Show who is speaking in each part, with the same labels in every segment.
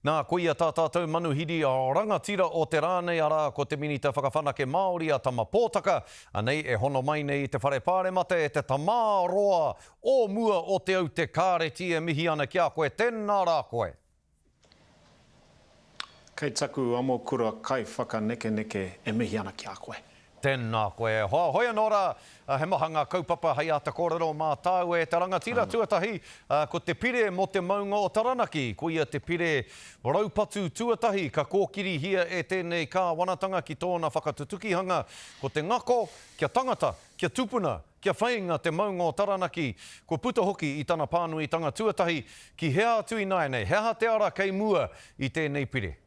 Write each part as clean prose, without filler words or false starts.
Speaker 1: Nā, koia tā tātou manuhiri rangatira o te rā nei, arā, ko te Minita Whakawhanake Māori a Tama Pōtaka, anei e hono mai nei i te Whare Pāremata e te tamāroa o mua o Te Aute Kāreti e mihi ana ki a koe, tēnā rā koe.
Speaker 2: Kei taku amokura kaiwhakanekeneke e mihi ana ki a koe.
Speaker 1: Tēnā koe e hoa. Hoi anō rā, he maha ngā kaupapa hei āta kōrero mā tāua e te rangatira. Tuatahi, ko te pire mō te maunga o Taranaki. Koia te pire raupatu tuatahi ka kōkirihia e tēnei kāwanatanga ki tōna whakatutukihanga. Ko te ngako, kia tangata, kia tupuna, kia whainga te maunga o Taranaki. Kua puta hoki i tana pānuitanga tuatahi, ki hea atu ināianei? He aha te ara kei mua i tēnei pire?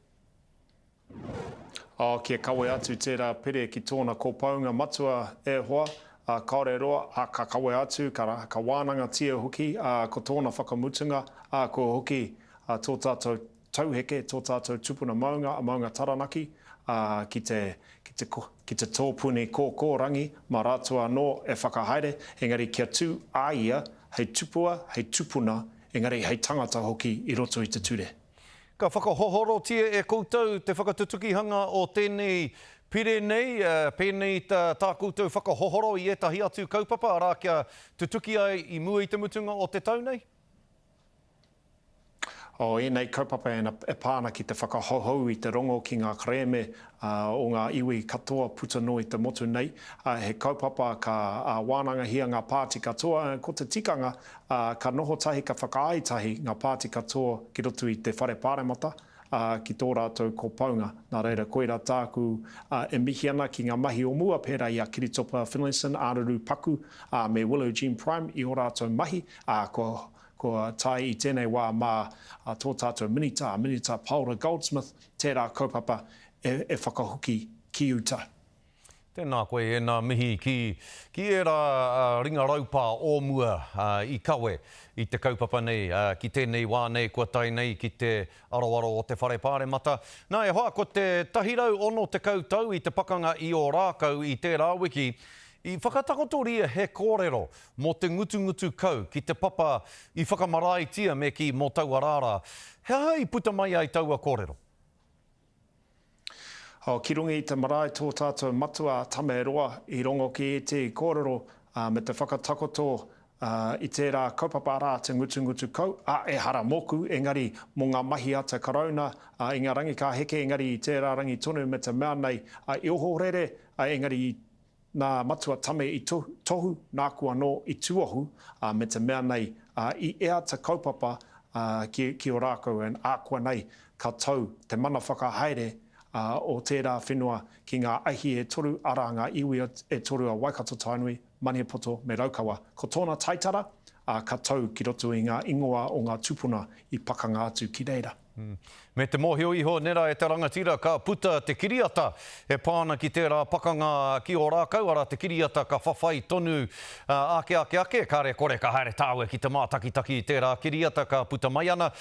Speaker 2: Ā, kia kawe atu tērā pere ki tōna kopounga matua, e hoa, ā, kāore roa, ā, ka kawe atu, ka, ka wānangatia hoki, ā, ko tōna whakamutunga, ā, kua hoki, ā, tō tātou tauheke, tō tātou tupuna maunga, a Maunga Taranaki, ā, ki te, ki te, ki te tōpuni kōkōrangi, mā rātou anō e whakahaere, engari kia tū a ia hei tupua, hei tupuna, engari hei tangata hoki i roto i te ture.
Speaker 1: Ka whakahohorotia e koutou te whakatutukihanga o tēnei pire nei, pēnei tā koutou whakahohoro i ētahi atu kaupapa, arā, kia tutuki ai i mua i te mutunga o te tau nei?
Speaker 2: O ēnei kaupapa e pā ana ki te whakahouhou i te rongo ki ngā kerēme o ngā iwi katoa puta noa i te motu nei. He kaupapa ka wānangahia ngā pāti katoa, ko te tikanga ā, ka noho tahi, ka whakaae tahi ngā pāti katoa ki roto i te Whare Pāremata, ā, ki tō rātou kopounga. Nā reira, koirā tāku, ā, e mihi ana ki ngā mahi o mua, pērā i a Kiritopa Finlayson, Āraru Paku, ā, me Willow Jean Prime i ō rātou mahi, ā, kua, kua tae i tēnei wā mā tō tātou Minita, a Minita Paora Goldsmith, tērā kaupapa e, e whakahoki ki uta.
Speaker 1: Tēnā koe ēnā mihi ki ki ērā ringa raupā o mua i kawe i te kaupapa nei ki tēnei wā nei kua tae nei ki te aroaro o te Whare Pāremata. Nā e hoa ko te 160 tau i te pakanga i Ōrākau i tērā wiki i whakatakotoria he kōrero mō te ngutungutu kau ki te papa i whakamaraetia me kī mō taua rā rā. He aha i puta mai ai taua kōrero?
Speaker 2: Oh, ki runga i te marae tō tātou matua a Tameroa i rongo ki ētehi kōrero me te whakatakoto i tērā kaupapa arā te ngutungutu kau, ā, ehara mōku, engari mō ngā mahi a te Karauna i ngā rangi ka heke, engari i tērā rangi tonu me te mea nei i ohorere, engari i Nā Matua Tame i tohu, nāku anō i tuohu, ā, me te mea nei, ā, i ea te kaupapa, ā, ki, ki Ōrākau, and ākuanei ka tau te mana whakahaere, ā, o tērā whenua ki ngā ahi e toru, arā, ngā iwi e toru a Waikato-Tainui, Maniapoto me Raukawa. Ko tōna taitara, ā, ka tau ki roto i ngā ingoa o ngā tūpuna i pakanga atu ki reira.
Speaker 1: Me te mōhio iho nera e te rangatira ka puta te kiriata e pā ana ki tērā pakanga ki Ōrākau, arā te kiriata ka whawhai tonu ake ake ake, kāre kore ka haere tāua ki te mātakitaki i tērā kiriata ka puta mai ana.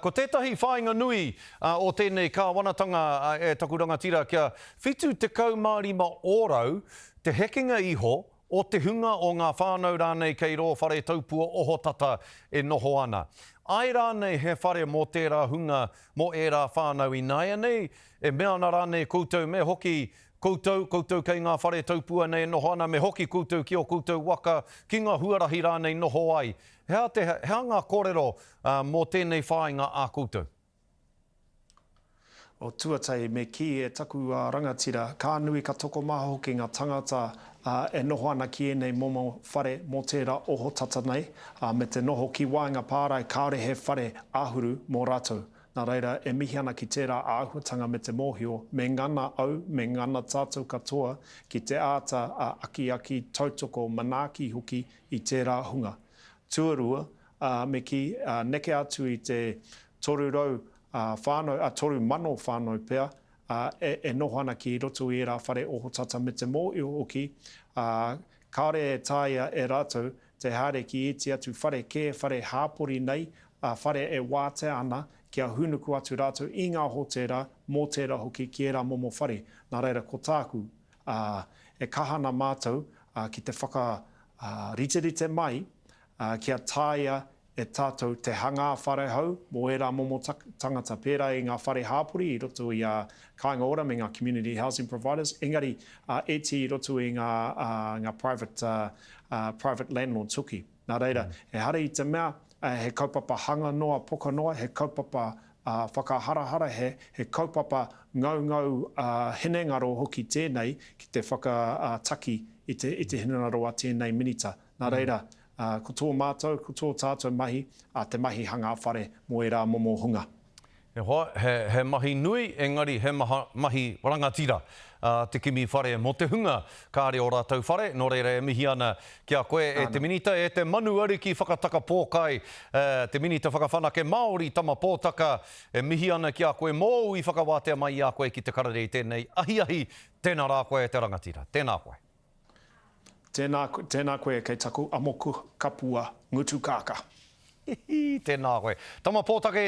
Speaker 1: Ko tētahi whāinga nui o tēnei kāwanatanga e taku rangatira kia 75 ōrau te hekenga iho o te hunga o ngā whānau rānei kei rō whare taupua ohotata e noho ana. Āe rānei he whare mō tērā hunga, mō ērā whānau ināianei? E mea ana rānei koutou me hoki koutou, koutou kei ngā whare taupua nei e noho ana, me hoki koutou ki ō koutou waka, ki ngā huarahi rānei noho ai? He aha te, he aha ngā kōrero mō tēnei whāinga ā koutou?
Speaker 2: O tuatahi, me kī e taku rangatira, ka nui ka tokomaha hoki nga tangata e noho ana ki ēnei momo whare mō tērā ohotata nei, me te noho ki waenga pārae kāore he whare āhuru mō rātou. Nā reira, e mihi ana ki tērā āhuatanga me te mōhio, me ngana au, me ngana tātou katoa ki te āta akiaki, tautoko, manaaki hoki i tērā hunga. Tuarua, me kī, neke atu i te 300 whānau, ā, 3,000 whānau pea, ā, e, e noho ana ki roto i ērā whare ohotata me te mōio hoki, ā, kāore e taea e rātou te haere ki ēti atu whare kē, whare hāpori nei, ā, whare e wātea ana kia hūnuku atu rātou i ngā hōtēra, mōtēra hoki ki ērā momo whare. Nā reira, ko tāku, ā, e kaha ana mātou, ā, ki te whakariterite mai, ā, kia taea. e tātou te hangā whare hou mō ērā momo tangata pērā i ngā whare hāpori i roto i a Kāinga Ora me ngā community housing providers, engari ēti i roto i ngā, ngā private, private landlords hoki. Nā reira, ehara i te mea he kaupapa hanga noa, poka noa, he kaupapa whakaharahara, he, he kaupapa ngaungau hinengaro hoki tēnei ki te whakataki i te, i te hinengaro a tēnei Minita. Nā reira, ko tō mātou, ko tō tātou mahi, te mahi hanga whare mō ērā momo hunga.
Speaker 1: E hoa, he, he mahi nui, engari he maha, mahi rangatira te kimi whare mō te hunga kāre ō rātou whare, nō reira e mihi ana ki a koe e te Minita, e te Manu Ariki Whakataka Pōkai, te Minita Whakawhanake Māori Tama Pōtaka, e mihi ana ki a koe mōu i whakawātea mai i a koe ki te karere i tēnei ahiahi, tēnā rā koe e te rangatira, tēnā koe.
Speaker 2: Tēnā, tēnā koe kei taku amoku kapua ngutu kākā.
Speaker 1: Hihi, tēnā koe. Tama Pōtaka e.